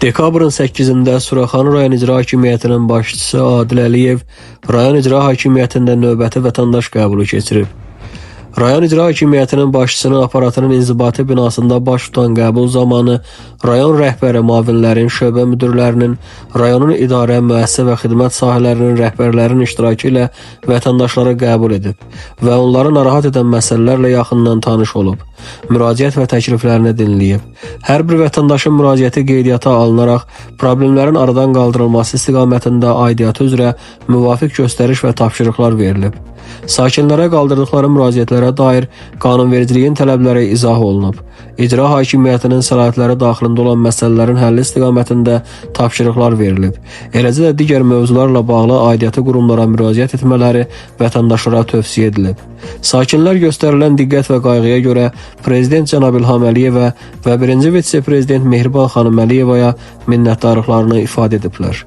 Dekabrın 8-də Suraxanı rayon İcra Hakimiyyətinin başçısı Adil Əliyev rayon İcra Hakimiyyətində növbəti vətəndaş qəbulu keçirib. Rayon İcra Hakimiyyətinin başçısının aparatının inzibati binasında baş tutan qəbul zamanı rayon rəhbəri müavinlərin, şöbə müdirlərinin, rayonun idarə, müəssisə və xidmət sahələrinin rəhbərlərinin iştirakı ilə vətəndaşları qəbul edib və onları narahat edən məsələlərlə yaxından tanış olub. Müraciət və təkliflərini dinləyib. Hər bir vətəndaşın müraciəti qeydiyyata alınaraq problemlərin aradan qaldırılması istiqamətində aidiyyatı üzrə müvafiq göstəriş və tapşırıqlar verilib. Sakinlərə qaldırdıqları müraciətlərə dair qanunvericiliyin tələbləri izah olunub. İcra hakimiyyətinin səlahiyyətləri daxilində olan məsələlərin həlli istiqamətində tapşırıqlar verilib. Eləcə də digər mövzularla bağlı aidiyyatı qurumlara müraciət etmələri vətəndaşlara tövsiyə edilib. Sakinlər göstərilən diqqət və qayğıya görə Prezident cənab İlham Əliyevə və birinci vitse-prezident Mehriban xanım Əliyevaya minnətdarlıqlarını ifadə ediblər.